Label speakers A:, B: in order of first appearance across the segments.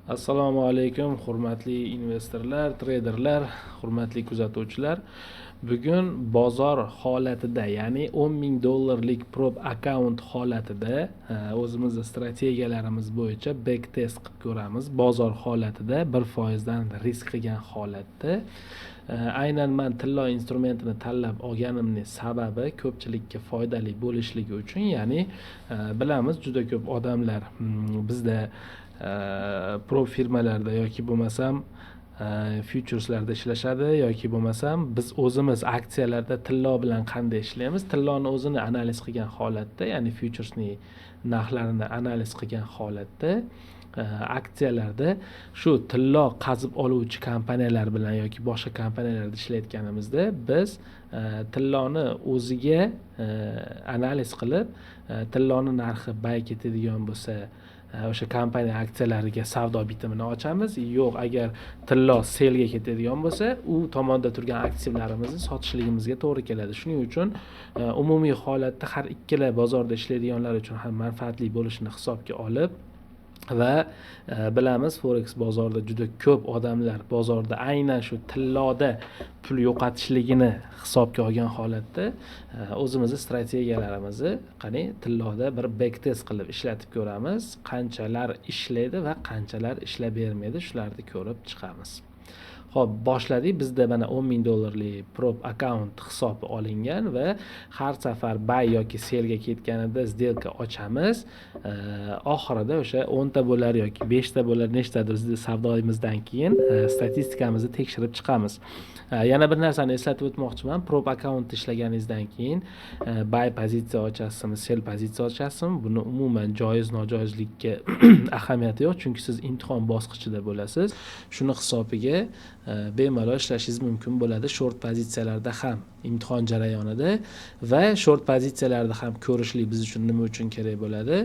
A: Assalomu alaykum, hurmatli investorlar, treyderlar, hurmatli kuzatuvchilar. Bugun bozor holatida, ya'ni 10 000 dollarlik prop akkaunt holatida o'zimizni strategiyalarimiz bo'yicha backtest qilib ko'ramiz. Bozor holatida 1% dan risk qilgan holatda aynan men tillo instrumentini tanlab olganimning sababi ko'pchilikka foydali bo'lishligi uchun, ya'ni bilamiz juda ko'p odamlar bizda prop firmalarda yoki bo'lmasam futureslarda ishlashadi yoki bo'lmasam biz o'zimiz aksiyalarda tillo bilan qanday ishlaymiz, tilloni o'zini analiz qilgan holatda, ya'ni futuresning narxlarini analiz qilgan holatda aksiyalarda shu tillo qazib oluvchi kompaniyalar bilan yoki boshqa kompaniyalarda ishlayotganimizda biz tilloni o'ziga analiz qilib, tilloni narxi bay ketadigan bo'lsa o'sha kompaniya aksiyalariga savdo bitimini ochamiz. Yo'q, agar tillo selga ketadigan bo'lsa, u tomonda turgan aktivlarimizni sotishligimizga to'g'ri keladi. Shuning uchun umumiy holatda har ikkala bozorda ishlaydiganlar uchun ham manfaatli bo'lishini hisobga olib va bilamiz forex bozorida juda ko'p odamlar bozorda aynan shu tilloda pul yo'qotishligini hisobga olgan holatda o'zimizni strategiyalarimizni qani tilloda bir backtest qilib ishlatib ko'ramiz. Qanchalar ishlaydi va qanchalar ishlab bermaydi, shularni ko'rib chiqamiz. Xo'p, boshladik. Bizda mana 10 000 dollarlik prop akkaunt hisobi olingan va har safar buy yoki sellga ketganida сделка ochamiz. Oxirida o'sha 10 ta bo'lar yoki 5 ta bo'lar, nechtadir savdoyimizdan keyin statistikamizni tekshirib chiqamiz. Yana bir narsani eslatib o'tmoqchiman. Prop akkaunt ishlaganingizdan keyin buy pozitsiya ochasizmi, sell pozitsiya ochasizmi, buni umuman joiz nojoizlikka ahamiyati yo'q, chunki siz imtihon bosqichida bo'lasiz. Shuni hisobiga bemalol ishlashingiz mumkin bo'ladi short pozitsiyalarda ham imtihon jarayonida va short pozitsiyalarda ham ko'rishlik biz uchun nima uchun kerak bo'ladi?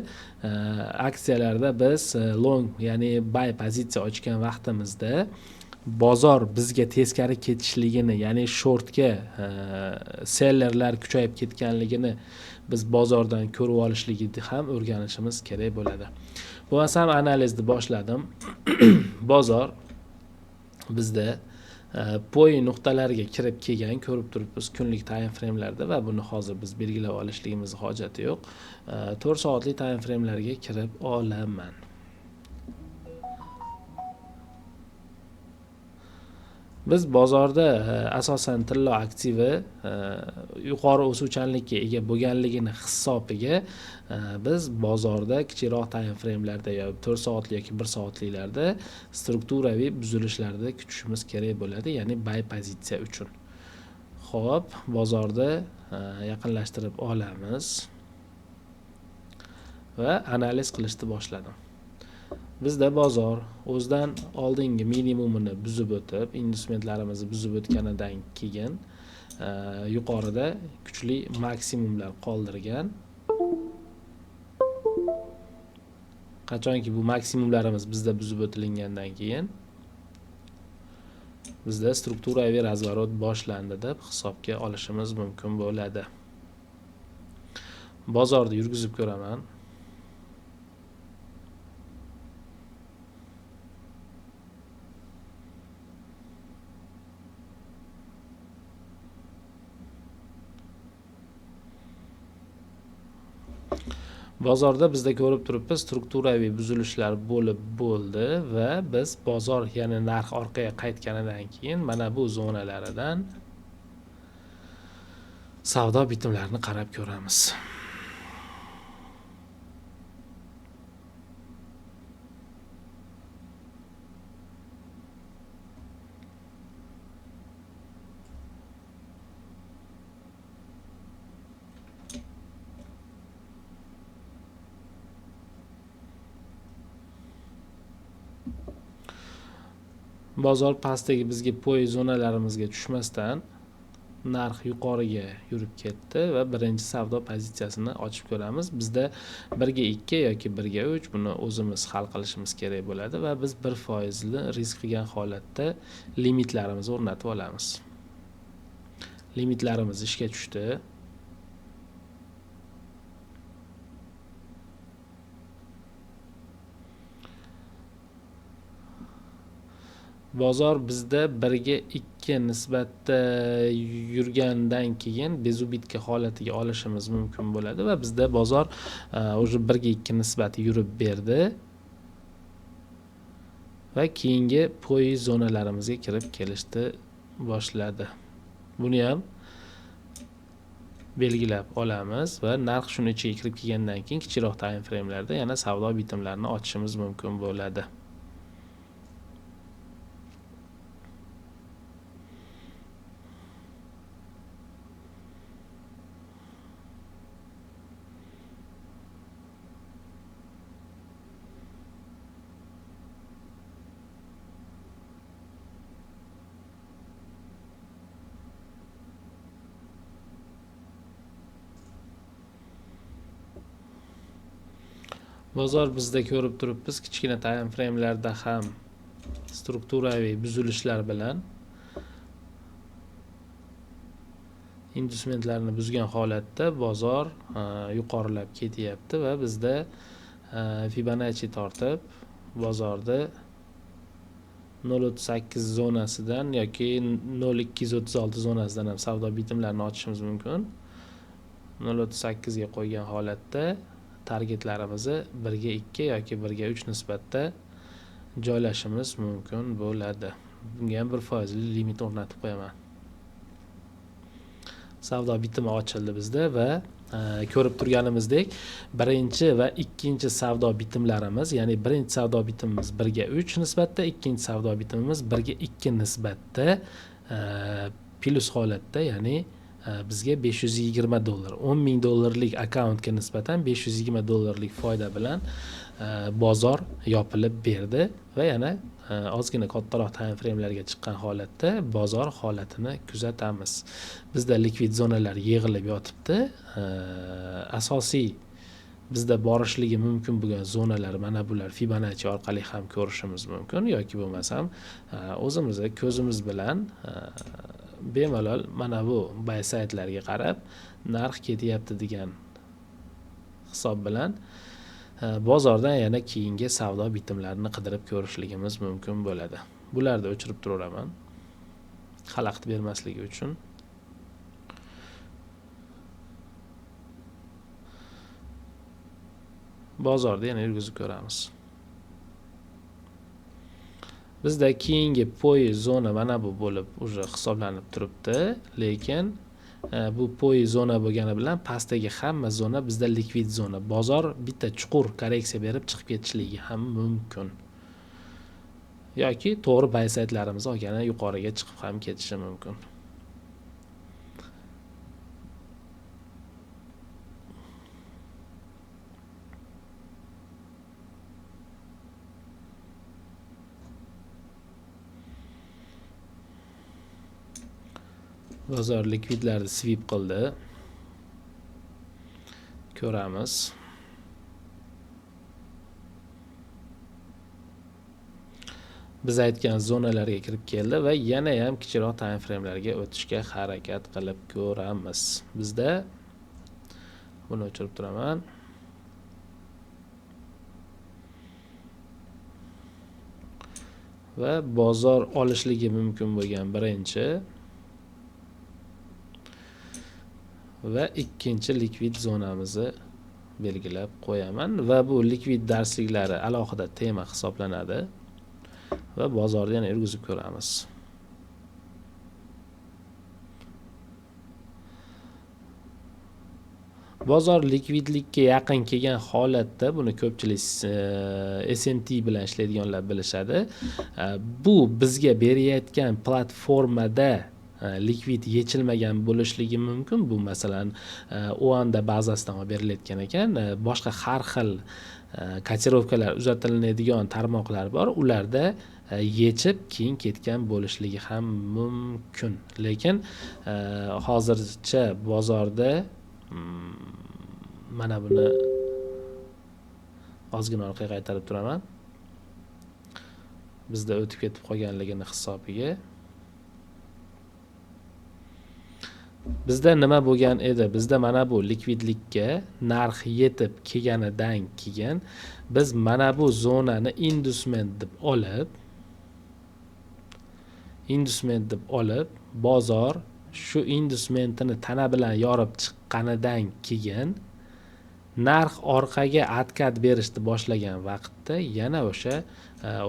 A: Aksiyalarda biz long, ya'ni buy pozitsiya ochgan vaqtimizda bozor bizga teskari ketishligini, ya'ni shortga sellerlar kuchayib ketganligini biz bozordan ko'rib olishligini ham o'rganishimiz kerak bo'ladi. Bo'lmasam analizni boshladim. Bozor bizda POI nuqtalariga kirib kelgan, ko'rib turibmiz kunlik time framelarda va buni hozir biz belgilab olishligimiz hojati yo'q. 4 soatlik time framelarga kirib olaman. Biz bozorda asosan tillo aktivi yuqori o'suvchanlikka ega bo'lganligini hisobiga biz bozorda kichikroq time framelarda yo 4 soatlik yoki 1 soatliklarda strukturaviy buzilishlarni kutishimiz kerak bo'ladi, ya'ni buy pozitsiya uchun. Xo'p, bozorda yaqinlashtirib olamiz va analiz qilishni boshladim. Bizda bozor o'zidan oldingi minimumini buzib o'tib, instrumentlarimizni buzib o'tganidan keyin yuqorida kuchli maksimumlar qoldirgan. Qachonki bu maksimumlarimiz bizda buzib o'tilingandan keyin bizda strukturaviy razворот boshlandi deb hisobga olishimiz mumkin bo'ladi. Bozorni yurgizib ko'raman. Bozorda bizda ko'rib turibmiz strukturaviy buzilishlar bo'lib bo'ldi va biz bozor yana narx orqaga qaytganidan keyin mana bu zonalaridan savdo bitimlarini qarab ko'ramiz. Bozor pastdagi bizga POI zonalarimizga tushmasdan narx yuqoriga yurib ketdi va birinchi savdo pozitsiyasini ochib ko'ramiz. Bizda 1ga 2 yoki 1ga 3 buni o'zimiz hal qilishimiz kerak bo'ladi va biz 1% risk qilgan holatda limitlarimizni o'rnatib olamiz. Limitlarimiz ishga tushdi. Bozor bizda 1ga 2 nisbatda yurgandan keyin безубитка holatiga olishimiz mumkin bo'ladi va bizda bozor уже 1ga 2 nisbati yurib berdi va keyingi poyi zonalarimizga kirib kelishni boshladi. Buni ham belgilab olamiz va narx shuni ichiga kirib kelgandan keyin kichikroq time framelarda yana savdo bitimlarini ochishimiz mumkin bo'ladi. Bozor bizda ko'rib turibmiz, kichkina time framelarda ham strukturaviy buzilishlar bilan indusementlarni buzgan holatda bozor yuqorilab ketyapti va bizda Fibonacci tortib bozorda 0.38 zonasidan yoki 0.236 zonasidan ham savdo bitimlarini ochishimiz mumkin. 0.38 ga qo'ygan holatda targetlarimizni 1ga 2 yoki 1ga 3 nisbatda joylashimiz mumkin bo'ladi. Bunga ham 1% limit o'rnatib qo'yaman. Savdo bitimi ochildi bizda va ko'rib turganimizdek birinchi va ikkinchi savdo bitimlarimiz, ya'ni birinchi savdo bitimimiz 1ga 3 nisbatda, ikkinchi savdo bitimimiz 1ga 2 nisbatda plus holatda, ya'ni bizga $520, 10 000 dollarlik akkauntga nisbatan $520 dollarlik foyda bilan bozor yopilib berdi va yana ozgina kattaroq time framelarga chiqqan holatda bozor holatini kuzatamiz. Bizda likvid zonalar yig'ilib yotibdi. Asosiy bizda borishligi mumkin bo'lgan zonalar mana bular, Fibonacci orqali ham ko'rishimiz mumkin yoki bo'lmasam o'zimizni ko'zimiz bilan bemalol mana bu buy saytlarga qarab narx ketyapti degan hisob bilan bozordan yana keyingi savdo bitimlarini qidirib ko'rishligimiz mumkin bo'ladi. Bularni o'chirib turaveraman xalaqit bermasligi uchun. Bozorda yana yurgizib ko'ramiz. Bizda keyingi poyi zona mana bu bo'lib уже hisoblanib turibdi, lekin bu poyi zona bo'lgani bilan pastdagi hamma zona bizda likvid zona. Bozor bitta chuqur korreksiya berib chiqib ketishligi ham mumkin. Yoki to'g'ri buy saytlarimiz olgani yuqoriga chiqib ham ketishi mumkin. Bozor likvidlarni sweep qildi. Ko'ramiz. Biz aytgan zonalarga kirib keldi va yana ham kichikroq time framelarga o'tishga harakat qilib ko'ramiz. Bizda buni o'chirib turaman. Va bozor olishligi mumkin bo'lgan birinchi va ikkinchi likvid zonamizni belgilab qo'yaman va bu likvid darsliklari alohida tema hisoblanadi va bozorda yana yurgizib ko'ramiz. Bozor likvidlikka yaqin kelgan holatda, buni ko'pchilik SMT bilan ishlaydiganlar bilishadi. Bu bizga berayotgan platformada likvid yechilmagan bo'lishligi mumkin. Bu masalan OANda bazasidan olib berilayotgan ekan. Boshqa har xil kotirovkalar uzatilinadigan tarmoqlar bor. Ularda yechib keyin ketgan bo'lishligi ham mumkin. Lekin hozircha bozorda mana buni ozgina orqaga qaytarib turaman. Bizda o'tib ketib qolganligini hisobiga. Bizda nima bo'lgan edi? Bizda mana bu likvidlikka narx yetib kelganidan keyin biz mana bu zonani inducement deb olib, Inducement deb olib, bozor shu inducementini tana bilan yorib chiqqanidan keyin narx orqaga откат berishni boshlagan vaqtda yana o'sha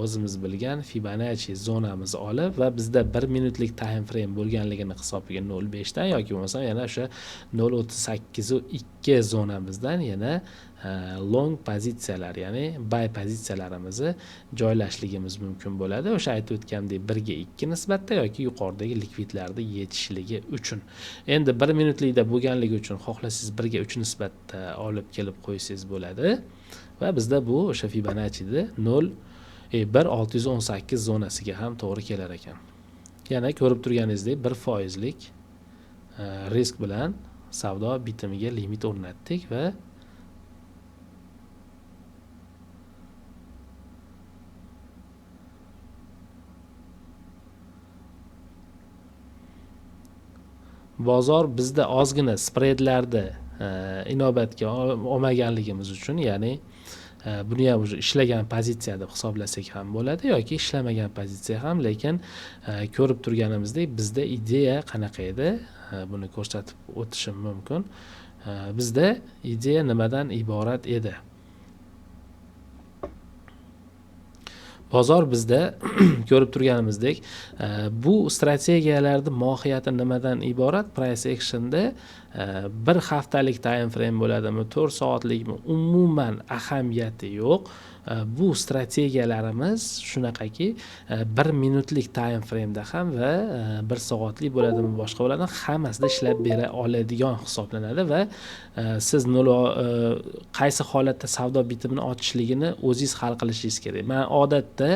A: o'zimiz bilgan Fibonacci zonamizni olib va bizda 1 minutlik time frame bo'lganligini hisobiga 0.5 dan yoki bo'lmasam yana o'sha 0.38.2 zonamizdan yana long pozitsiyalar, ya'ni buy pozitsiyalarimizni joylashligimiz mumkin bo'ladi. O'sha aytib o'tgandek 1ga 2 nisbatda yoki yuqoridagi likvidlarni yechishligi uchun. Endi 1 minutlikda bo'lganligi uchun xohlasangiz 1ga 3 nisbatda olib kelib qo'ysangiz bo'ladi. Va bizda bu o'sha Fibonacci'da 0.1618 zonasiga ham to'g'ri kelar ekan. Yana ko'rib turganingizdek 1%lik risk bilan savdo bitimiga limit o'rnatdik va bozor bizda ozgina spreadlarni inobatga olmaganligimiz uchun, ya'ni buni ham уже ishlagan pozitsiya deb hisoblasak ham bo'ladi yoki ishlamagan pozitsiya ham, lekin ko'rib turganimizdek bizda ideya qanaqa edi? Buni ko'rsatib o'tishim mumkin. Bizda ideya nimadan iborat edi? Bozor bizda ko'rib turganimizdek bu strategiyalarning mohiyati nimadan iborat? Price actionda bir haftalik time frame bo'ladimi, 4 soatlikmi, umuman ahamiyati yo'q. Bu strategiyalarimiz shunaqaki 1 minutlik time frame'da ham va 1 soatlik bo'ladimi, boshqa bo'ladimi, hammasida ishlab bera oladigan hisoblanadi va siz qaysi holatda savdo bitimini ochishligini o'zingiz hal qilishingiz kerak. Men odatda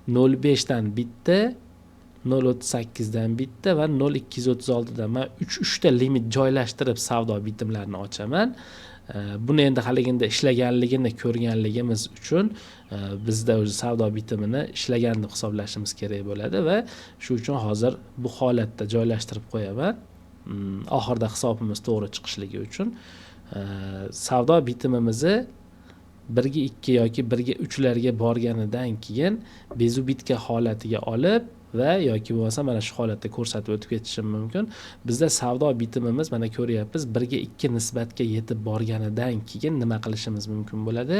A: 0.5 dan bitta, 0.38 dan bitta va 0.236 dan men 3 ta limit joylashtirib savdo bitimlarini ochaman. Buni endi haliginda ishlaganligini ko'rganligimiz uchun bizda o'zi savdo bitimini ishlagan deb hisoblashimiz kerak bo'ladi va shu uchun hozir bu holatda joylashtirib qo'yaman. Oxirida hisobimiz to'g'ri chiqishligi uchun savdo bitimimizni 1ga 2 yoki 1ga 3 larga borganidan keyin bezubitka holatiga olib va yoki bo'lmasa mana shu holatda ko'rsatib o'tib ketishim mumkin. Bizda savdo bitimimiz mana ko'ryapmiz 1ga 2 nisbatga yetib borganidan keyin nima qilishimiz mumkin bo'ladi?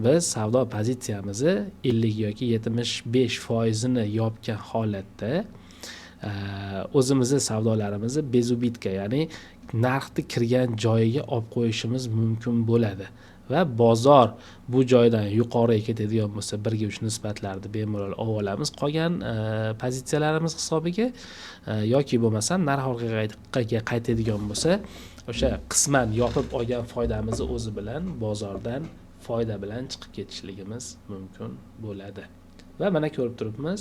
A: Biz savdo pozitsiyamizni 50 yoki 75%ini yopgan holatda o'zimizni savdolarimizni bezubitka, ya'ni narxni kirgan joyiga olib qo'yishimiz mumkin bo'ladi. Va bozor bu joydan yuqoriga ketadigan bo'lsa 1ga 3 nisbatlarni bemalol olib olamiz qolgan pozitsiyalarimiz hisobiga, yoki bo'lmasam narx orqaga qaytadigan bo'lsa o'sha qisman yopib olgan foydamizni o'zi bilan bozordan foyda bilan chiqib ketishligimiz mumkin bo'ladi. Va mana ko'rib turibmiz,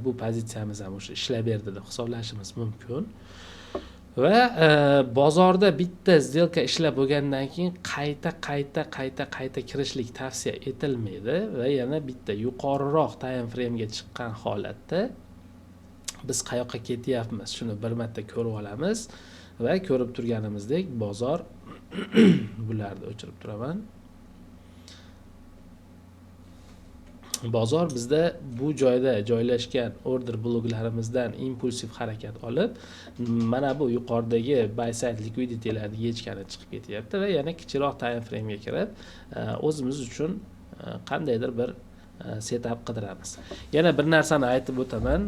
A: bu pozitsiyamiz ham o'sha ishlab berdi deb hisoblashimiz mumkin. Va bozorda bitta сделка ishlab bo'lgandan keyin qayta kirishlik tavsiya etilmaydi va yana bitta yuqoriroq time frame'ga chiqqan holatda biz qayoqqa ketyapmiz shuni bir marta ko'rib olamiz va ko'rib turganimizdek bozor bularni o'chirib turaman. Bozor bizda bu joyda joylashgan order bloklarimizdan impulsiv harakat olib, mana bu yuqoridagi buy side liquiditylarni yechgani chiqib ketyapti va yana kichikroq time frame'ga kirib, o'zimiz uchun qandaydir bir setup qidiramiz. Yana bir narsani aytib o'taman.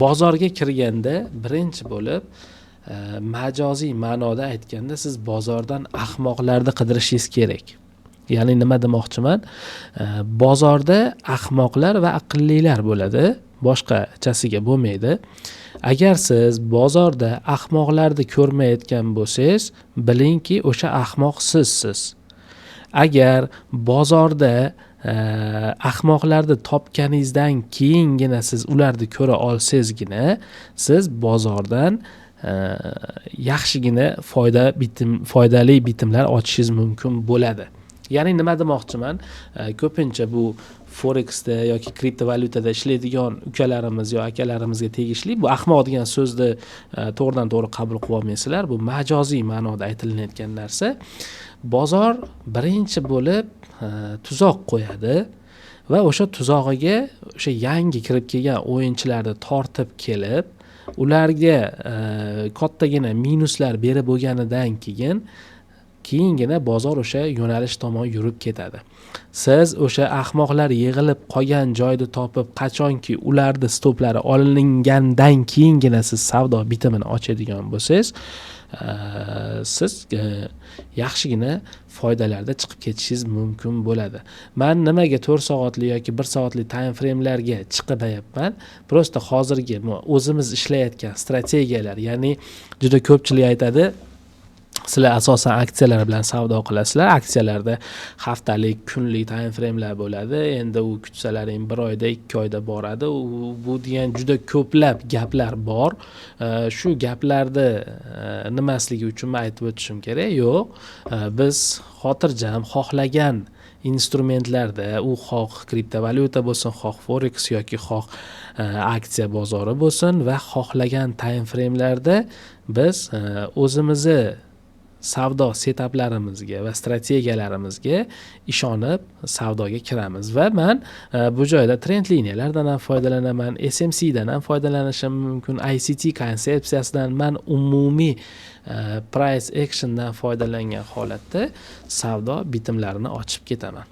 A: Bozorga kirganda birinchi bo'lib majoziy ma'noda aytganda siz bozordan ahmoqlarni qidirishingiz kerak. Ya'ni nima demoqchiman? Bozorda ahmoqlar va aqllilar bo'ladi, boshqachasiga bo'lmaydi. Agar siz bozorda ahmoqlarni ko'rmayotgan bo'lsangiz, bilingki, o'sha ahmoq sizsiz. Agar bozorda ahmoqlarni topganingizdan keyingina siz ularni ko'ra olsangizgina, siz bozordan yaxshigina foydali bitimlar ochishingiz mumkin bo'ladi. Ya'ni nima demoqchiman? Ko'pincha bu Forexda yoki kriptovalyutada ishlaydigan ukalarimiz yo akalarimizga tegishli. Bu ahmoq degan so'zni to'g'ridan to'g'ri qabul qilib olmaysizlar. Bu majoziy ma'noda aytilayotgan narsa. Bozor birinchi bo'lib tuzoq qo'yadi. Va o'sha tuzog'iga o'sha yangi kirib kelgan o'yinchilarni tortib kelib, ularga kattagina minuslar berib bo'lganidan keyin keyingina bozor o'sha yo'nalish tomon yurib ketadi. Siz o'sha ahmoqlar yig'ilib qolgan joyda topib, qachonki ularni stoplari olingandan keyingina siz savdo bitimini ochadigan bo'lsangiz, siz yaxshigina foydalarda chiqib ketishingiz mumkin bo'ladi. Men nimaga 4 soatli yoki 1 soatli time frame'larga chiqmayapman? Prosta hozirgi o'zimiz ishlayotgan strategiyalar, ya'ni juda ko'pchilik aytadi, sizlar asosan aksiyalar bilan savdo qilasizlar, aksiyalarda haftalik, kunlik time frame'lar bo'ladi. Endi u kutsalaring 1 oyda, 2 oyda boradi. U bu degan juda ko'plab gaplar bor. Shu gaplarni nimasligi uchun men aytib o'tishim kerak. Yo'q, biz xotirjam xohlagan instrumentlarda, u xoh kriptovalyuta bo'lsin, xoh forex yoki xoh aksiya bozori bo'lsin va xohlagan time frame'larda biz o'zimizni savdo setaplarimizga va strategiyalarimizga ishonib savdoga kiramiz. Va men bu joyda trend liniyalardan ham foydalanaman, SMC dan ham foydalanishim mumkin, ICT konsepsiyasidan, men umumiy price actiondan foydalangan holatda savdo bitimlarini ochib ketaman.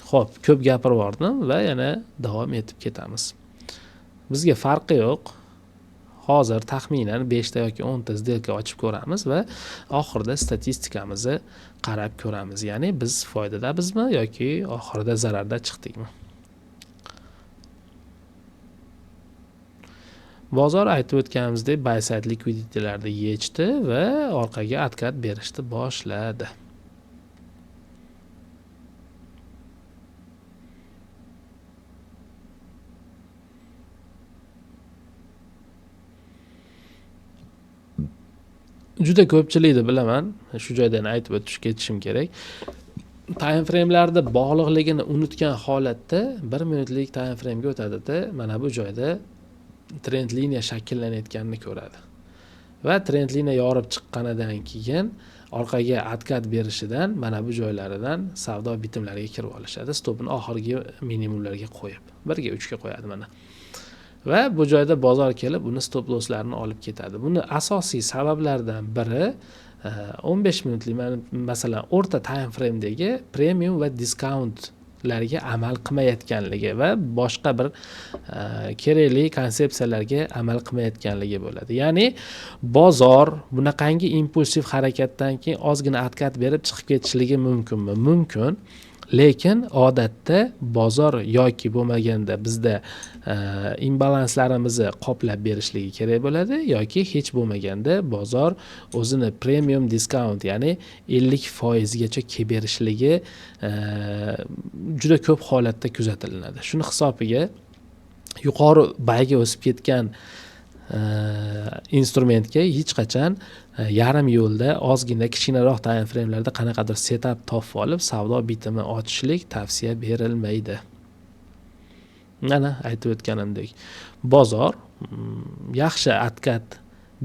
A: Xo'p, ko'p gapirib yubordim va yana davom etib ketamiz. Bizga farqi yo'q. Hozir taxminan 5 ta yoki 10 ta сделка ochib ko'ramiz va oxirida statistikamizni qarab ko'ramiz. Ya'ni biz foydadamizmi yoki oxirida zararda chiqdikmi? Bozor aytib o'tganimizdek buy side liquiditylarni yechdi va orqaga atkat berishni boshladi. Juda ko'pchilikni bilaman, shu joydan aytib o'tish ketishim kerak. Time frame'larda bog'liqligini unutgan holatda 1 minutlik time frame'ga o'tadida, mana bu joyda trend liniya shakllanayotganini ko'radi. Va trend liniya yorib chiqqanidan keyin orqaga atkat berishidan mana bu joylaridan savdo bitimlariga kirib olishadi. Stopini oxirgi minimumlarga qo'yib, 1 ga 3 ga qo'yadi mana. Va bu joyda bozor kelib uni stop losslarini olib ketadi. Buni asosiy sabablaridan biri 15 minutlik, masalan, o'rta time frame'dagi premium va discountlarga amal qilmayotganligi va boshqa bir kerakli konsepsiyalarga amal qilmayotganligi bo'ladi. Ya'ni bozor bunaqangi impulsiv harakatdan keyin ozgina atkat berib chiqib ketishligi mumkinmi? Mumkin. Lekin odatda bozor yoki bo'lmaganda bizda imbalanslarimizni qoplab berishligi kerak bo'ladi yoki hech bo'lmaganda bozor o'zini premium discount, ya'ni 50% gacha kelib berishligi juda ko'p holatda kuzatilinadi. Shuni hisobiga yuqori bayga o'sib ketgan instrumentga hech qachon yarim yo'lda ozgina kichkinaroq time frame'larda qanaqadir setup topib olib savdo bitimi ochishlik tavsiya berilmaydi. Mana aytib o'tganimdek, bozor yaxshi atkat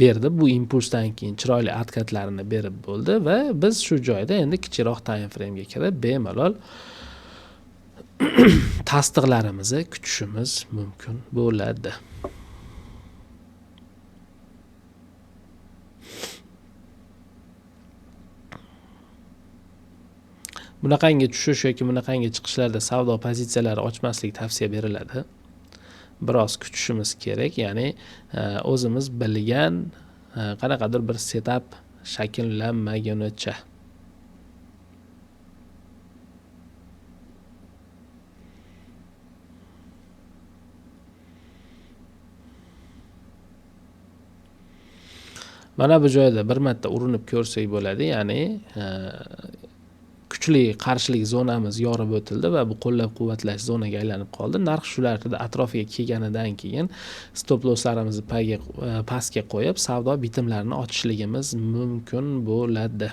A: berdi, bu impulsdan keyin chiroyli atkatlarini berib bo'ldi va biz shu joyda endi kichikroq time frame'ga kirib bemalol tasdiqlarimizni kutishimiz mumkin bo'ladi. Bunaqangi tushish yoki bunaqangi chiqishlarda savdo pozitsiyalari ochmaslik tavsiya beriladi. Biroz kutishimiz kerak, ya'ni o'zimiz bilgan qanaqadir bir setup shakllanmagunicha. Mana bu joyda bir marta urinib ko'rsak bo'ladi, ya'ni kuchli qarshilik zonamiz yorib o'tildi va bu qo'llab-quvvatlash zonaga aylanib qoldi. Narx shularni atrofiga kelganidan keyin stop losslarimizni pastga qo'yib savdo bitimlarini ochishligimiz mumkin bo'ladi.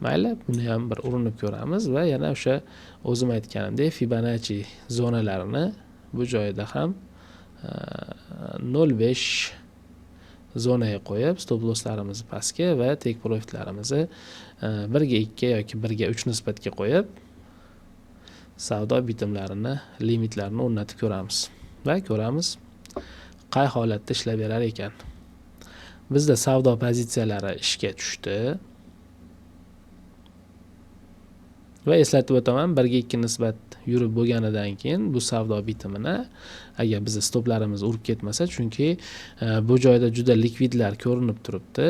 A: Mayli, buni ham bir urinib ko'ramiz va yana o'sha o'zim aytganimdek Fibonacci zonalarini bu joyda ham 0.5 zonaga qo'yib stop losslarimizni pastga va take profitlarimizni 1 ga 2 yoki 1 ga 3 nisbatga qo'yib savdo bitimlarini, limitlarini o'rnatib ko'ramiz va ko'ramiz qay holatda ishlab berar ekan. Bizda savdo pozitsiyalari ishga tushdi. Va eslatib o'taman, 1:2 nisbat yurib bo'lganidan keyin bu savdo bitimini agar bizni stoplarimiz urib ketmasa, chunki bu joyda juda likvidlar ko'rinib turibdi,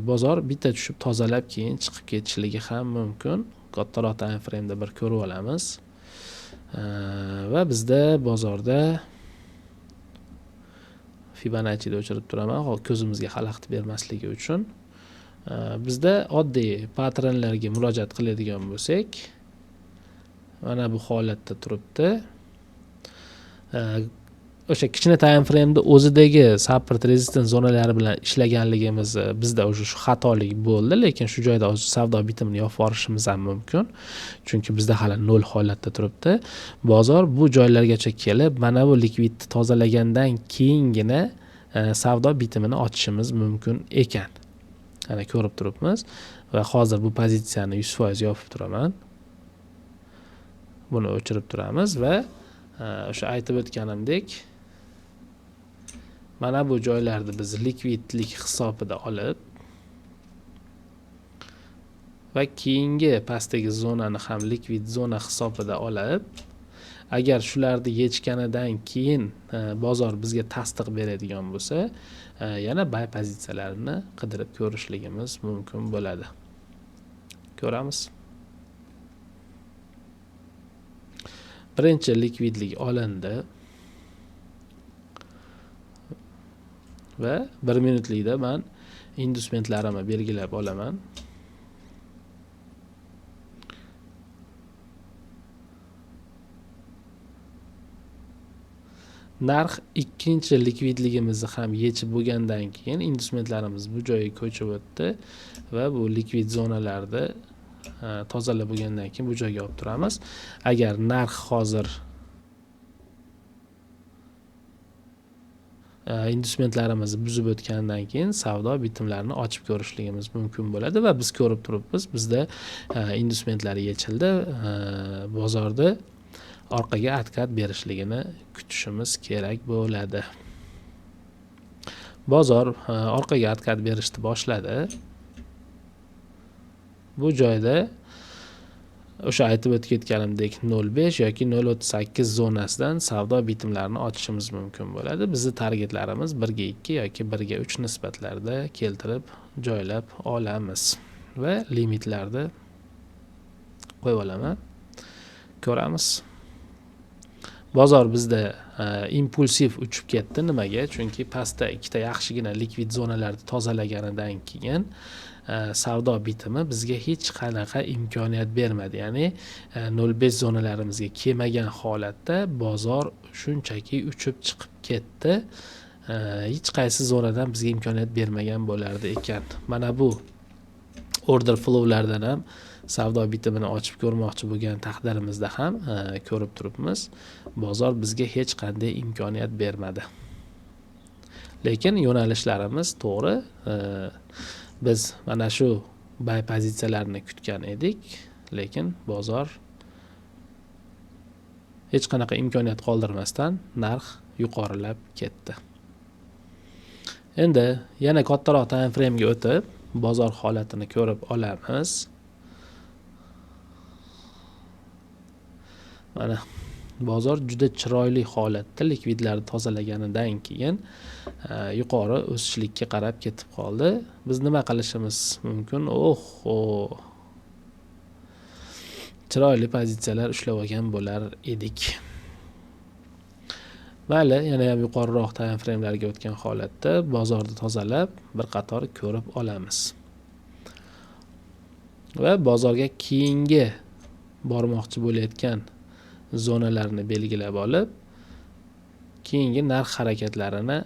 A: bozor bitta tushib tozalab keyin chiqib ketishligi ham mumkin. Kattaroq time frame'da bir ko'rib olamiz. Va bizda bozorda Fibonacci'ni o'chirib turaman, ko'zimizga xalaqit bermasligi uchun. Bizda oddiy patternlarga murojaat qiladigan bo'lsak, mana bu holatda turibdi. O'sha kichkina time frame'da o'zidagi support resistance zonalari bilan ishlaganligimiz bizda o'sha shu xatolik bo'ldi, lekin shu joyda o'zi savdo bitimini yopib yuborishimiz ham mumkin, chunki bizda hali nol holatda turibdi. Bozor bu joylargacha kelib, mana bu likvidni tozalagandan keyingina savdo bitimini ochishimiz mumkin ekan. Ana ko'rib turibmiz va hozir bu pozitsiyani 100% yopib turaman. Buni o'chirib turamiz va o'sha aytib o'tganimdek mana bu joylarni biz likvidlik hisobida olib va keyingi pastdagi zonani ham likvid zona hisobida olib, agar shularni yechganidan keyin bozor bizga tasdiq beradigan bo'lsa, yana buy pozitsiyalarini qidirib ko'rishligimiz mumkin bo'ladi. Ko'ramiz. Birinchi likvidlik olindi va 1 minutlikda men inducementlarimni belgilab olaman. Narx ikkinchi likvidligimizni ham yechib bo'lgandan keyin inducementlarimiz bu joyga ko'chib o'tdi va bu likvid zonalarni tozalab bo'lgandan keyin bu joyga olib turamiz. Agar narx hozir inducementlarimizni buzib o'tgandan keyin savdo bitimlarini ochib ko'rishligimiz mumkin bo'ladi va biz ko'rib turibmiz, bizda inducementlar yechildi, bozorda orqaga atkat berishligini kutishimiz kerak bo'ladi. Bozor orqaga atkat berishni boshladi. Bu joyda o'sha aytib o'tib ketganimdek 0.5 yoki 0.38 zonasidan savdo bitimlarini ochishimiz mumkin bo'ladi. Bizning targetlarimiz 1:2 yoki 1:3 nisbatlarda keltirib joylab olamiz va limitlarni qo'yib olaman. Ko'ramiz. Bozor bizda impulsiv uchib ketdi. Nimaga? Chunki pastda ikkita yaxshigina likvid zonalarni tozalaganidan keyin savdo bitimi bizga hech qanaqa imkoniyat bermadi. Ya'ni 0.5 zonalarimizga kelmagan holatda bozor shunchaki uchib chiqib ketdi. Hech qaysi zonadan bizga imkoniyat bermagan bo'lardi ekan. Mana bu order flowlardan ham savdo bitimini ochib ko'rmoqchi bo'lgan taqdirimizda ham ko'rib turibmiz. Bozor bizga hech qanday imkoniyat bermadi. Lekin yo'nalishlarimiz to'g'ri. Biz mana shu buy pozitsiyalarini kutgan edik, lekin bozor hech qanaqa imkoniyat qoldirmasdan narx yuqorilab ketdi. Endi yana kattaroq time frame'ga o'tib bozor holatini ko'rib olamiz. Mana bozor juda chiroyli holatda likvidlarni tozalaganidan keyin yuqori o'sishlikka qarab ketib qoldi. Biz nima qilishimiz mumkin? Oho! Chiroyli pozitsiyalar ushlab olgan bo'lar edik. Mayli, yana ham yuqoriroq time frame'larga o'tgan holatda bozorni tozalab bir qator ko'rib olamiz. Va bozorga keyingi bormoqchi bo'layotgan zonalarni belgilab olib, keyingi narx harakatlarini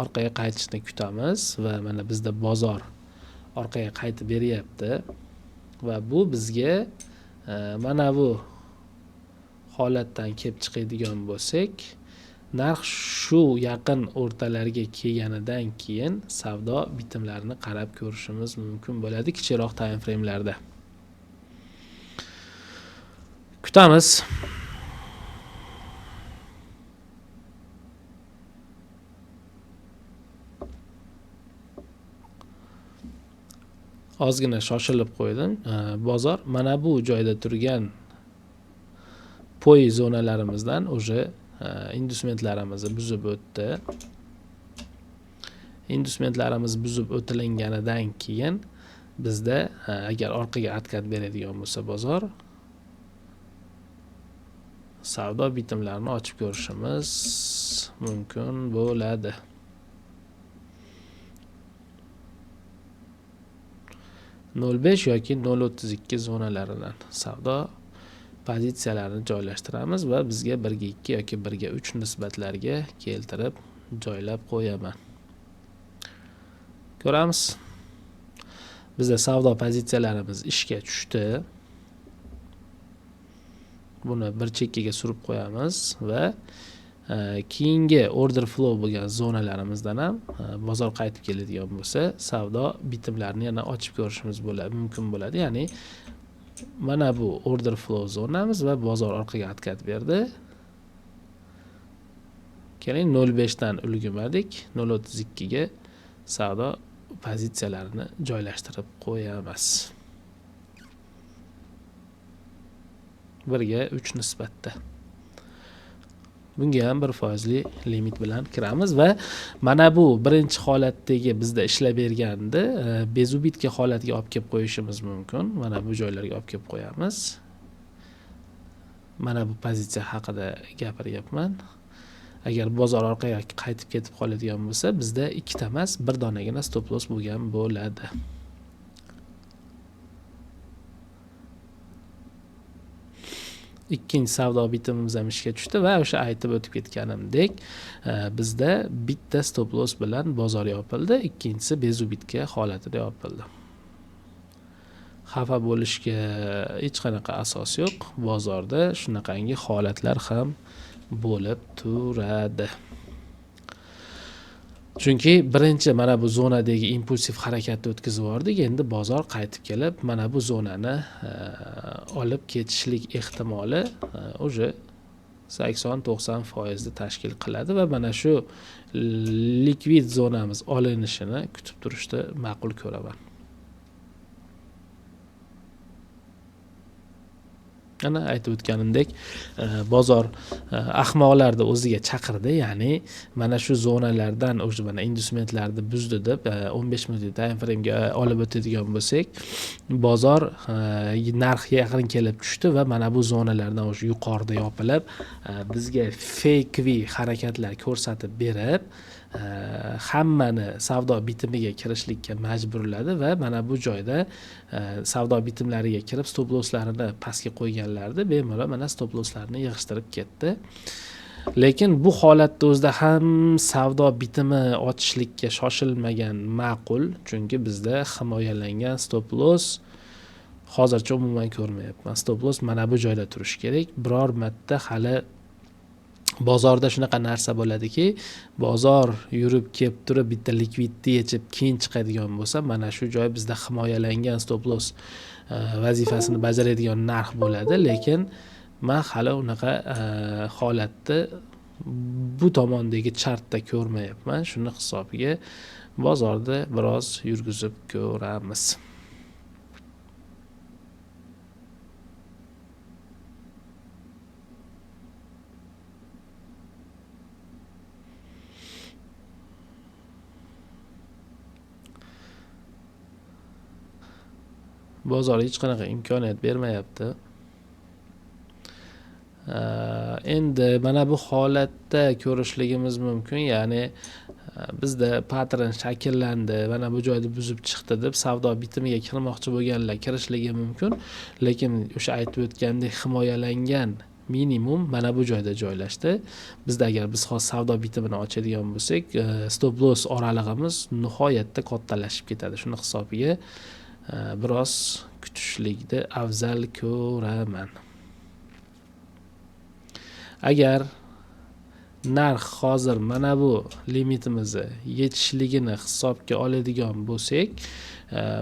A: orqaga qaytishni kutamiz va mana bizda bozor orqaga qaytib beryapti va bu bizga mana bu holatdan kelib chiqadigan bo'lsak, narx shu yaqin o'rtalarga kelganidan keyin savdo bitimlarini qarab ko'rishimiz mumkin bo'ladi kichikroq time frame'larda. Kutamiz. Ozgina shoshilib qo'ydim. Bozor mana bu joyda turgan poy zonalarimizdan уже indusementlarimizni buzib o'tdi. Indusementlarimiz buzib o'tilinganidan keyin bizda agar orqaga atkat beradigan bo'lsa bozor, savdo bitimlarini ochib ko'rishimiz mumkin bo'ladi. 0.5 yoki 0.32 zonalaridan savdo pozitsiyalarini joylashtiramiz va bizga 1:2 yoki 1:3 nisbatlarga keltirib joylab qo'yaman. Ko'ramiz. Bizda savdo pozitsiyalarimiz ishga tushdi. Buni bir chekkaga surib qo'yamiz va keyingi order flow bo'lgan zonalarimizdan ham bozor qaytib keladigan bo'lsa, savdo bitimlarini yana ochib ko'rishimiz mumkin bo'ladi. Ya'ni mana bu order flow zonamiz va bozor orqaga atkat berdi. Keling 0.5 dan ulgurmadik, 0.32 ga savdo pozitsiyalarini joylashtirib qo'yamiz. 1:3 nisbatda. Bunga ham 1% limit bilan kiramiz va mana bu birinchi holatdagi bizda ishlab bergandi, bezubitka holatga olib kelib qo'yishimiz mumkin. Mana bu joylarga olib kelib qo'yamiz. Mana bu pozitsiya haqida gapiryapman. Agar bozor orqaga qaytib ketib qoladigan bo'lsa, bizda ikkita emas, bir donagina stop loss bo'lgan bo'ladi. Ikkinchi savdo bitimimiz ham ishga tushdi va o'sha aytib o'tib ketganimdek, bizda bitta stop loss bilan bozor yopildi, ikkinchisi bezubitka holatida yopildi. Xafa bo'lishga hech qanaqa asos yo'q. Bozorda shunaqangi holatlar ham bo'lib turadi. Chunki birinchi mana bu zonadagi impulsiv harakatni o'tkazib yubordik, endi bozor qaytib kelib mana bu zonani olib ketishlik ehtimoli уже 80-90% ni tashkil qiladi va mana shu likvid zonamiz olinishini kutib turishni ma'qul ko'raman. Ana aytib o'tganimdek, bozor ahmoqlarni o'ziga chaqirdi, ya'ni mana shu zonalardan o'sha mana indusementlarni buzdi deb 15 minutlik time frame'ga olib o'tadigan bo'lsak, bozor narxga yaqin kelib tushdi va mana bu zonalardan o'sha yuqorida yopilib, bizga fakevi harakatlar ko'rsatib berib, hammani savdo bitimiga kirishlikka majburladi va mana bu joyda savdo bitimlariga kirib stop losslarini pastga qo'yganlardi bemalol mana stop losslarini yig'ishtirib ketdi. Lekin bu holatda o'zida ham savdo bitimi ochishlikka shoshilmagan ma'qul, chunki bizda himoyalangan stop loss hozircha umuman ko'rmayapman. Stop loss mana bu joyda turishi kerak. Biror marta hali bozorda shunaqa narsa bo'ladiki, bozor yurib kelib turib bitta likvidni yechib keyin chiqadigan bo'lsa, mana shu joy bizda himoyalangan stop loss vazifasini bajaradigan narx bo'ladi. Lekin men hali unaqa holatni bu tomondagi chartda ko'rmayapman. Shuni hisobiga bozorda biroz yurgizib ko'ramiz. Bozor hech qanaqa imkoniyat bermayapti. Endi mana bu holatda ko'rishligimiz mumkin, ya'ni bizda pattern shakllandi, mana bu joyda buzib chiqdi deb savdo bitimiga kirmoqchi bo'lganlar kirishligi mumkin, lekin o'sha aytib o'tgandek himoyalangan minimum mana bu joyda joylashdi. Bizda agar biz hozir savdo bitimini ochadigan bo'lsak, stop loss oralig'imiz nihoyatda kattalashib ketadi. Shuni hisobiga biroz kutishlikni afzal ko'raman. Agar narx hozir mana bu limitimizni yetishligini hisobga oladigan bo'lsak,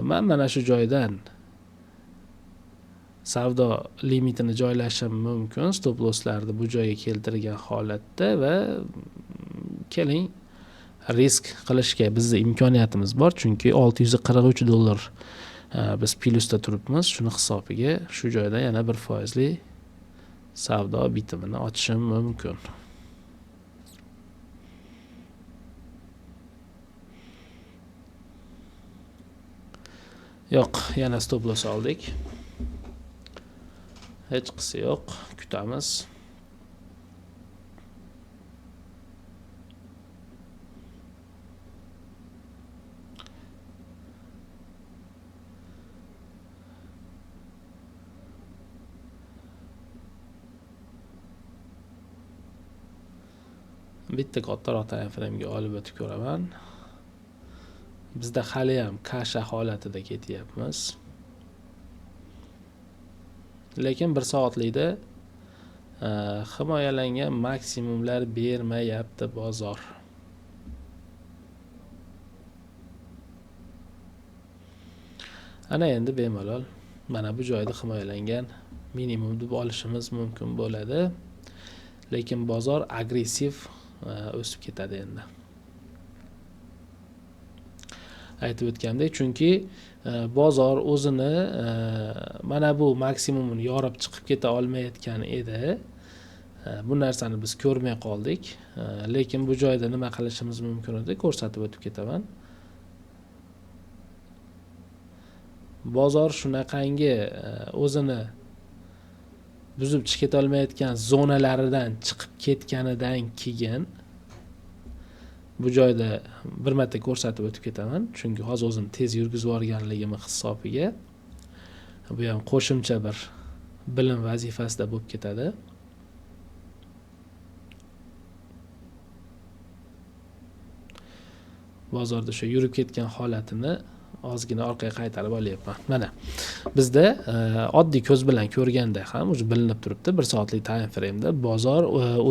A: men mana shu joydan savdo limitini joylashim mumkin, stop losslarni bu joyga keltirgan holatda va keling risk qilishga bizning imkoniyatimiz bor, chunki $643 biz plyusda turibmiz. Shuni hisobiga shu joyda yana 1%li savdo bitimini ochishim mumkin. Yo'q, yana stop loss oldik. Hech qisi yo'q, kutamiz. Bitta kattaroq time frame'ga olib o'tib ko'raman. Bizda hali ham kasha holatida ketyapmiz. Lekin 1 soatlikda himoyalangan maksimumlar bermayapti bozor. Ana endi bemalol mana bu joyda himoyalangan minimum deb olishimiz mumkin bo'ladi. Lekin bozor agressiv o'sib ketadi endi. Aytib o'tgandek, chunki bozor o'zini mana bu maksimumini yorib chiqib keta olmayotgan edi. Bu narsani biz ko'rmay qoldik. Lekin bu joyda nima qilishimiz mumkin edi, ko'rsatib o'tib ketaman. Bozor shunaqangi o'zini buzib chiqib keta olmayotgan zonalaridan chiqib ketganidan keyin bu joyda bir marta ko'rsatib o'tib ketaman, chunki hozir o'zim tez yurgizib yuborganligimni hisobiga bu ham qo'shimcha bir bilim vazifasida bo'lib ketadi. Bozorda o'sha yurib ketgan holatini ozgina orqaga qaytarib olyapman. Mana bizda oddiy ko'z bilan ko'rganda ham уже bilinib turibdi, 1 soatlik time frame'da bozor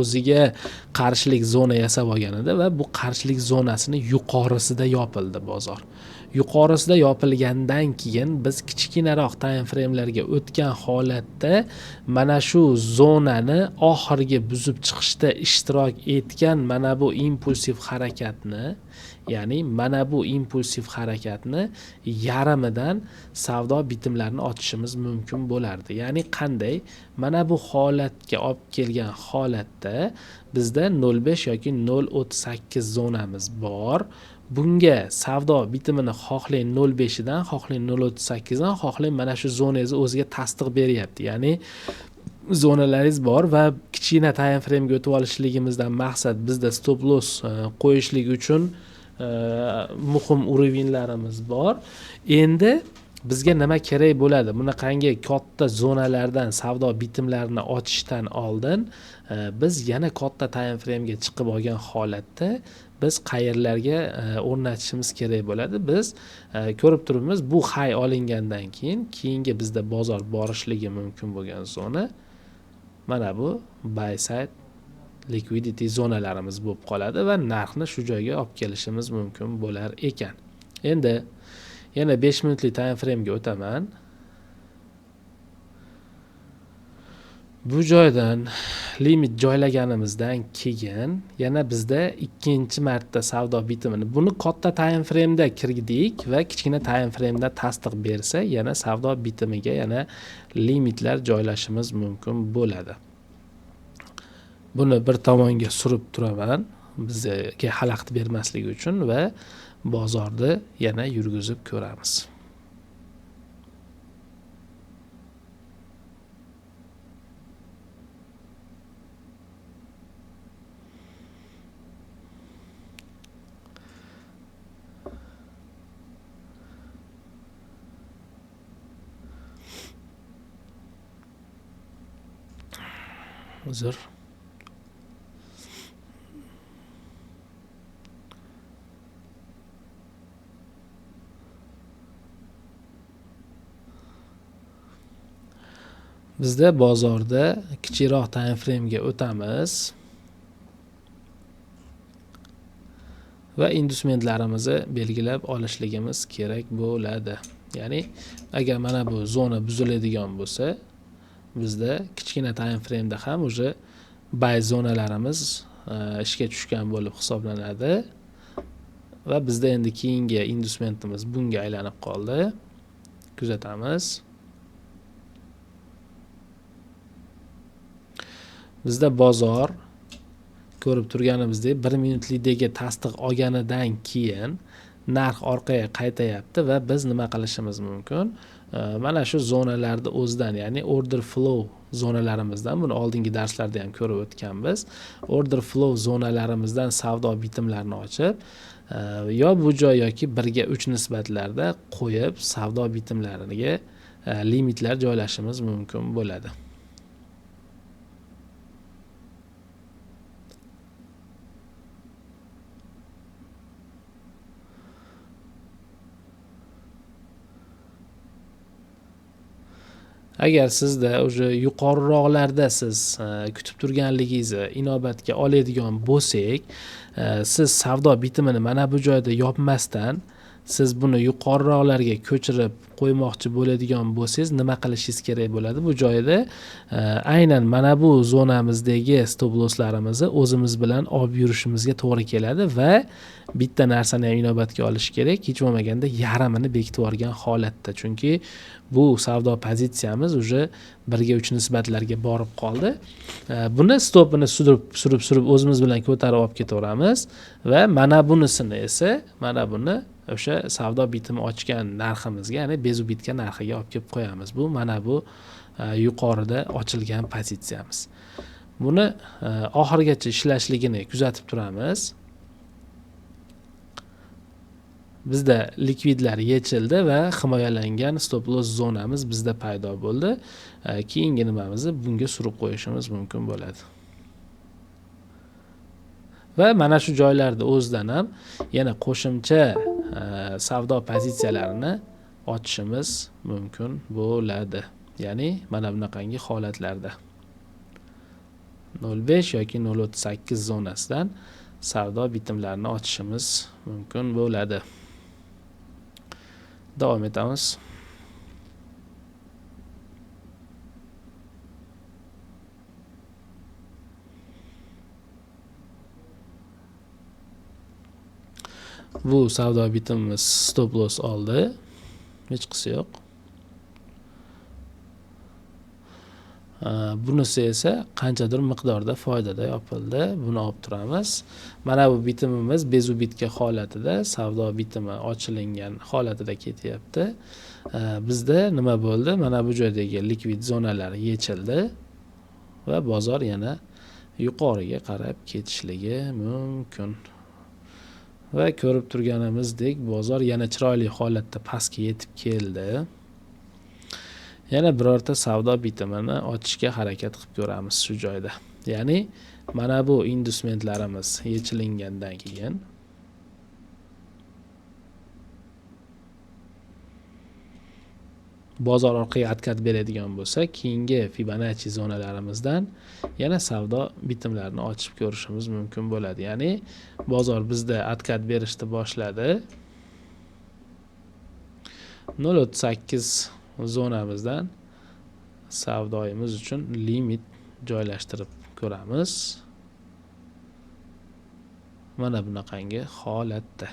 A: o'ziga qarshilik zona yasab olganida va bu qarshilik zonasini yuqorisida yopildi bozor. Yuqorisida yopilgandan keyin biz kichkinaroq time frame'larga o'tgan holatda mana shu zonani oxirgi buzib chiqishda ishtirok etgan mana bu impulsiv harakatni, ya'ni mana bu impulsiv harakatni yarmidan savdo bitimlarini ochishimiz mumkin bo'lardi. Ya'ni qanday? Mana bu holatga olib kelgan holatda bizda 0.5 yoki 0.38 zonamiz bor. Bunga savdo bitimini xohlang 0.5 dan, xohlang 0.38 dan, xohlang mana shu zonangizni o'ziga tasdiq beryapti. Ya'ni zonalaringiz bor va kichkina time frame'ga o'tib olishligimizdan maqsad bizda stop loss qo'yishlik uchun muhim urovinlarimiz bor. Endi bizga nima kerak bo'ladi? Bunaqangi katta zonalardan savdo bitimlarini ochishdan oldin biz yana katta time frame'ga chiqib olgan holatda biz qayerlarga o'rnatishimiz kerak bo'ladi? Biz ko'rib turibmiz, bu hay olingandan keyin keyingi bizda bozor borishligi mumkin bo'lgan zona mana bu buy side liquidity zonalarimiz bo'lib qoladi va narxni shu joyga olib kelishimiz mumkin bo'lar ekan. Endi yana 5 minutlik time frame'ga o'taman. Bu joydan limit joylaganimizdan keyin yana bizda ikkinchi marta savdo bitimini, buni katta time frame'da kirdik va kichkina time frame'da tasdiq bersa, yana savdo bitimiga yana limitlar joylashimiz mumkin bo'ladi. Buni bir tomonga surib turaman, bizga xalaqit bermasligi uchun va bozorni yana yurgizib ko'ramiz. Uzr. Bizda bozorda kichikroq time frame'ga o'tamiz va industrumentlarimizni belgilab olishligimiz kerak bo'ladi. Ya'ni agar mana bu zona buziladigan bo'lsa, bizda kichkina time frame'da ham уже buy zonalarimiz ishga tushgan bo'lib hisoblanadi. Va bizda endi keyingi inducementimiz bunga aylanib qoldi. Kuzatamiz. Bizda bozor ko'rib turganimizdek 1 minutlikdagi tasdiq olganidan keyin narx orqaga qaytayapti va biz nima qilishimiz mumkin? Mana shu zonalarni o'zidan, ya'ni order flow zonalarimizdan, buni oldingi darslarda ham ko'rib o'tganmiz. Order flow zonalarimizdan savdo bitimlarini ochib, yo bu joy yoki 1ga 3 nisbatlarda qo'yib savdo bitimlariga limitlar joylashimiz mumkin bo'ladi. Agar sizda o'sha yuqoriroqlarda siz kutib turganligingizni inobatga oladigan bo'lsak, siz savdo bitimini mana bu joyda yopmasdan siz buni yuqoriroqlarga ko'chirib qo'ymoqchi bo'ladigan bo'lsangiz, nima qilishingiz kerak bo'ladi? Bu joyda aynan mana bu zonamizdagi stop losslarimizni o'zimiz bilan olib yurishimizga to'g'ri keladi va bitta narsani ham inobatga olish kerak, hech bo'lmaganda yarmini bekitib yuborgan holatda, chunki bu savdo pozitsiyamiz уже 1ga 3 nisbatlarga borib qoldi. Buni stopini surib o'zimiz bilan ko'tarib olib ketaveramiz va mana bunisini esa mana buni o'sha savdo bitimi ochgan narximizga, ya'ni bezubitka narxiga olib kelib qo'yamiz. Bu mana bu yuqorida ochilgan pozitsiyamiz. Buni oxirigacha ishlashligini kuzatib turamiz. Bizda likvidlar yechildi va himoyalangan stop loss zonamiz bizda paydo bo'ldi. Keyingi nimamizni bunga surib qo'yishimiz mumkin bo'ladi. Va mana shu joylarda o'zidan ham yana qo'shimcha savdo pozitsiyalarini ochishimiz mumkin bo'ladi. Ya'ni mana bunaqangi holatlarda 0.5 yoki 0.38 zonasidan savdo bitimlarini ochishimiz mumkin bo'ladi. Davom etamiz. Bu savdo bitimimiz stop loss oldi. Hechqisi yo'q. Bunisi esa qanchadir miqdorda foydada yopildi. Buni olib turamiz. Mana bu bitimimiz bezubitka holatida, savdo bitimi ochilingan holatida ketyapti. Bizda nima bo'ldi? Mana bu joydagi likvid zonalar yechildi va bozor yana yuqoriga qarab ketishligi mumkin. Va ko'rib turganimizdek bozor yana chiroyli holatda pastga yetib keldi. Yana birorta savdo bitimini ochishga harakat qilib ko'ramiz shu joyda. Ya'ni mana bu inducementlarimiz yechilingandan keyin bozor orqaga atkat beradigan bo'lsa, keyingi Fibonacci zonalarimizdan yana savdo bitimlarini ochib ko'rishimiz mumkin bo'ladi. Ya'ni bozor bizda atkat berishni boshladi. 0.38 zonamizdan savdoyimiz uchun limit joylashtirib ko'ramiz. Mana bunaqangi holatda.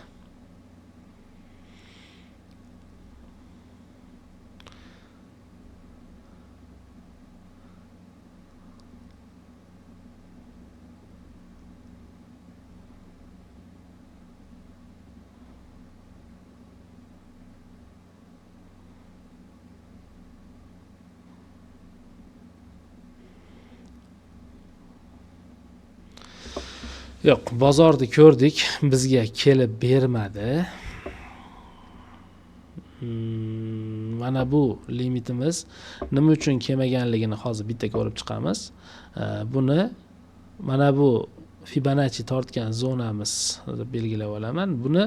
A: Yo'q, bozorni ko'rdik, bizga kelib bermadi. Mana bu limitimiz nima uchun kelmaganligini hozir bitta ko'rib chiqamiz. Buni mana bu Fibonacci tortgan zonamiz deb belgilab olaman. Buni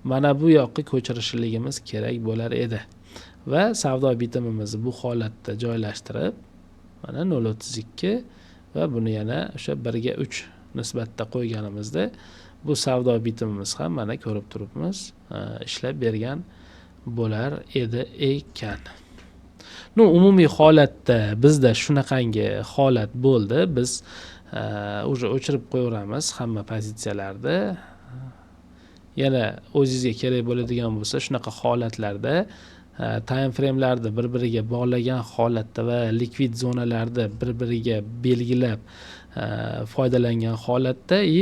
A: mana bu yoqqa ko'chirishligimiz kerak bo'lar edi. Va savdo bitimimizni bu holatda joylashtirib, mana 0.32 va buni yana o'sha 1ga 3 nisbatda qo'yganimizda bu savdo bitimimiz ham mana ko'rib turibmiz, ishlab bergan Bo'lar edi ekan. Ну, umumiy holatda bizda shunaqangi holat bo'ldi. Biz уже o'chirib qo'yaveramiz hamma pozitsiyalarni. Yana o'zingizga kerak bo'ladigan bo'lsa, shunaqa holatlarda time framelarni bir biriga bog'lagan holatda va likvid zonalarni bir biriga belgilab foydalangan holatda и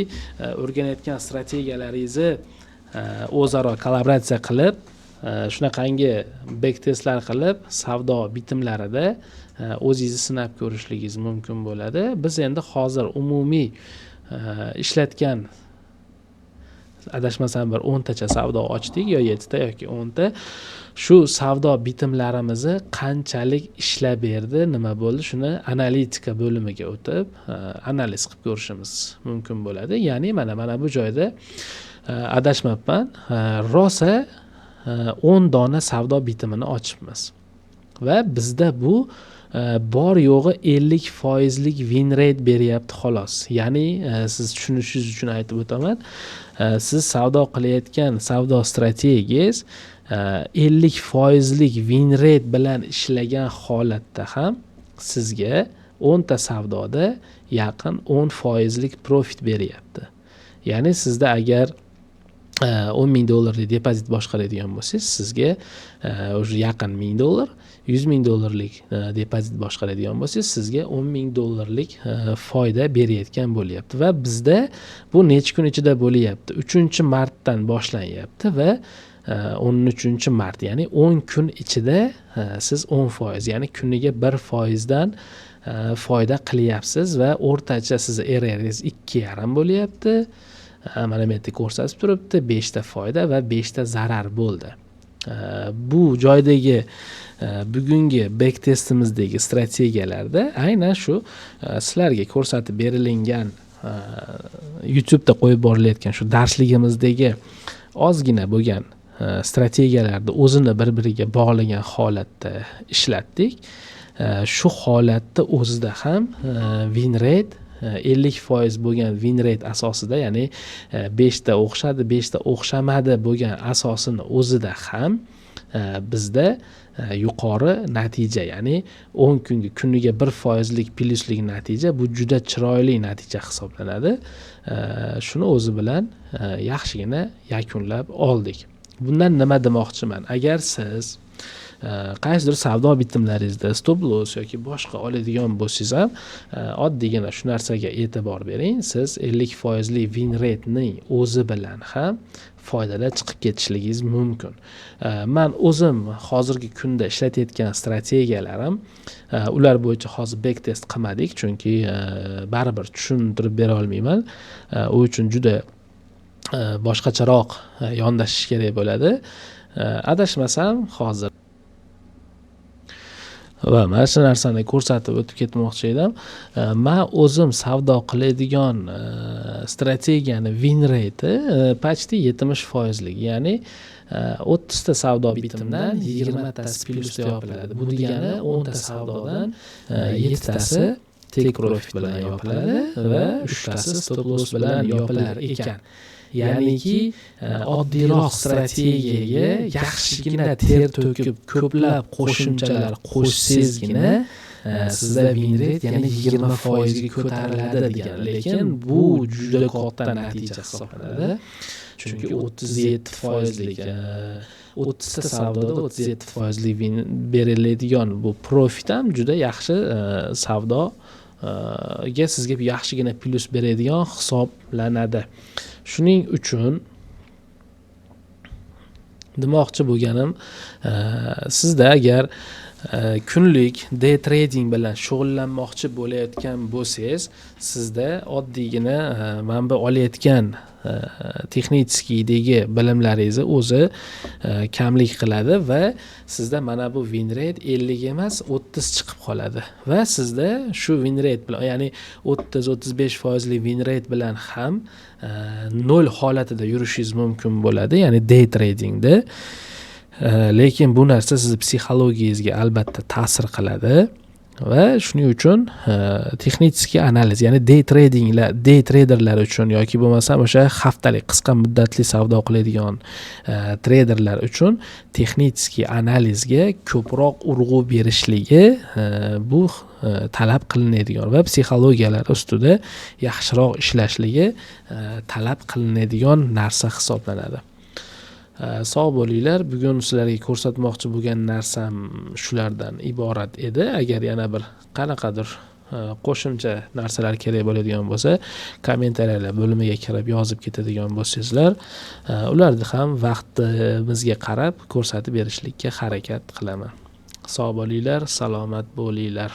A: o'rganayotgan strategiyalaringizni o'zaro kollaboratsiya qilib, shunaqangi back testlar qilib, savdo bitimlarida o'zingizni sinab ko'rishligingiz mumkin bo'ladi. Biz endi hozir umumiy ishlatgan, adashmasam, bir 10 tacha savdo ochdik, yo yettita yoki 10 ta. Shu savdo bitimlarimizni qanchalik ishlab berdi, nima bo'ldi, shuni analitika bo'limiga o'tib analiz qilib ko'rishimiz mumkin bo'ladi. Ya'ni mana bu joyda, adashmabman, rosa 10 dona savdo bitimini ochibmiz va bizda bu bor yo'g'i 50 foizlik win rate beryapti, xolos. Ya'ni siz tushunishingiz uchun aytib o'taman, siz savdo qilayotgan savdo strategiyangiz 50 foizlik win rate bilan ishlagan holatda ham sizga 10 ta savdoda yaqin 10 foizlik profit beryapti. Ya'ni sizda agar 10 000 dollarlik depozit boshqaradigan bo'lsangiz, sizga уже yaqin 1000 dollar, 100 000 dollarlik depozit boshqaradigan bo'lsangiz, sizga 10 000 dollarlik foyda berayotgan bo'lyapti. Va bizda bu necha kun ichida bo'lyapti? 3-martdan boshlanyapti va 13-mart, ya'ni 10 kun ichida siz 10%, ya'ni kuniga 1 foizdan foyda qilyapsiz va o'rtacha sizni RRingiz 2,5 bo'lyapti. Mana bu yerda ko'rsatib turibdi, beshta foyda va beshta zarar bo'ldi. Bu joydagi bugungi back testimizdagi strategiyalarda aynan shu sizlarga ko'rsatib berilingan, YouTubeda qo'yib borilayotgan shu darsligimizdagi ozgina bo'lgan strategiyalarni o'zini bir biriga bog'lagan holatda ishlatdik. Shu holatda o'zida ham win rate 50% bo'lgan win rate asosida, ya'ni beshta o'xshadi, beshta o'xshamadi bo'lgan asosini o'zida ham bizda yuqori natija, ya'ni 10 kunga kuniga 1 foizlik plyuslik natija, bu juda chiroyli natija hisoblanadi. Shuni o'zi bilan yaxshigina yakunlab oldik. Bundan nima demoqchiman? Agar siz qaysidir savdo bitimlaringizda stop loss yoki boshqa oladigan bo'lsangiz ham, oddiygina shu narsaga e'tibor bering: siz 50 foizli win ratening o'zi bilan ham foydada chiqib ketishligingiz mumkin. Man o'zim hozirgi kunda ishlatayotgan strategiyalarim, ular bo'yicha hozir back test qilmadik, chunki baribir tushuntirib bera olmayman, u uchun juda boshqacharoq yondashish kerak bo'ladi, adashmasam hozir. Va mana shu narsani ko'rsatib o'tib ketmoqchi edim. Man o'zim savdo qiladigan strategiyani win rate почти 70 foizlik, ya'ni 30 ta savdo bitimdan 20 tasi plyusda yopiladi. Bu degani 10 ta savdodan yettitasi take profit bilan yopiladi va uchtasi stop loss bilan yopilar ekan. Ya'niki oddiyroq strategiyaga yaxshigina ter to'kib, ko'plab qo'shimchalar qo'shsangizgina sizda win rate yana 20 foizga ko'tariladi degani. Lekin bu juda katta natija hisoblanadi, chunki 37 foizlik, 30 ta savdoda 37 foizlik beriladigan bu profit ham juda yaxshi, savdoga sizga yaxshigina plyus beradigan hisoblanadi. Shuning uchun demoqchi bo'lganim, sizda agar kunlik day trading bilan shug'ullanmoqchi bo'layotgan bo'lsangiz, sizda oddiygina mana bu olayotgan технический dagi bilimlaringizni o'zi kamlik qiladi va sizda mana bu win rate 50 emas, 30 chiqib qoladi va sizda shu win rate bilan, ya'ni 30-35 foizli win rate bilan ham nol holatida yurishingiz mumkin bo'ladi, ya'ni day tradingda. Lekin bu narsa sizni psixologiyangizga albatta ta'sir qiladi. Va shuning uchun texnический analiz, ya'ni day tradinglar, day traderlar uchun yoki bo'lmasam o'sha haftalik, qisqa muddatli savdo qiladigan treyderlar uchun texnический analizga ko'proq urg'u berishligi bu talab qilinadigan va psixologiyalar ustida yaxshiroq ishlashligi talab qilinadigan narsa hisoblanadi. Sog' bo'linglar. Bugun sizlarga ko'rsatmoqchi bo'lgan narsam shulardan iborat edi. Agar yana bir qanaqadir qo'shimcha narsalar kerak bo'ladigan bo'lsa, kommentariyalar bo'limiga kirib yozib ketadigan bo'lsangizlar, ularni ham vaqtimizga qarab ko'rsatib berishlikka harakat qilaman. Sog' bo'linglar, salomat bo'linglar.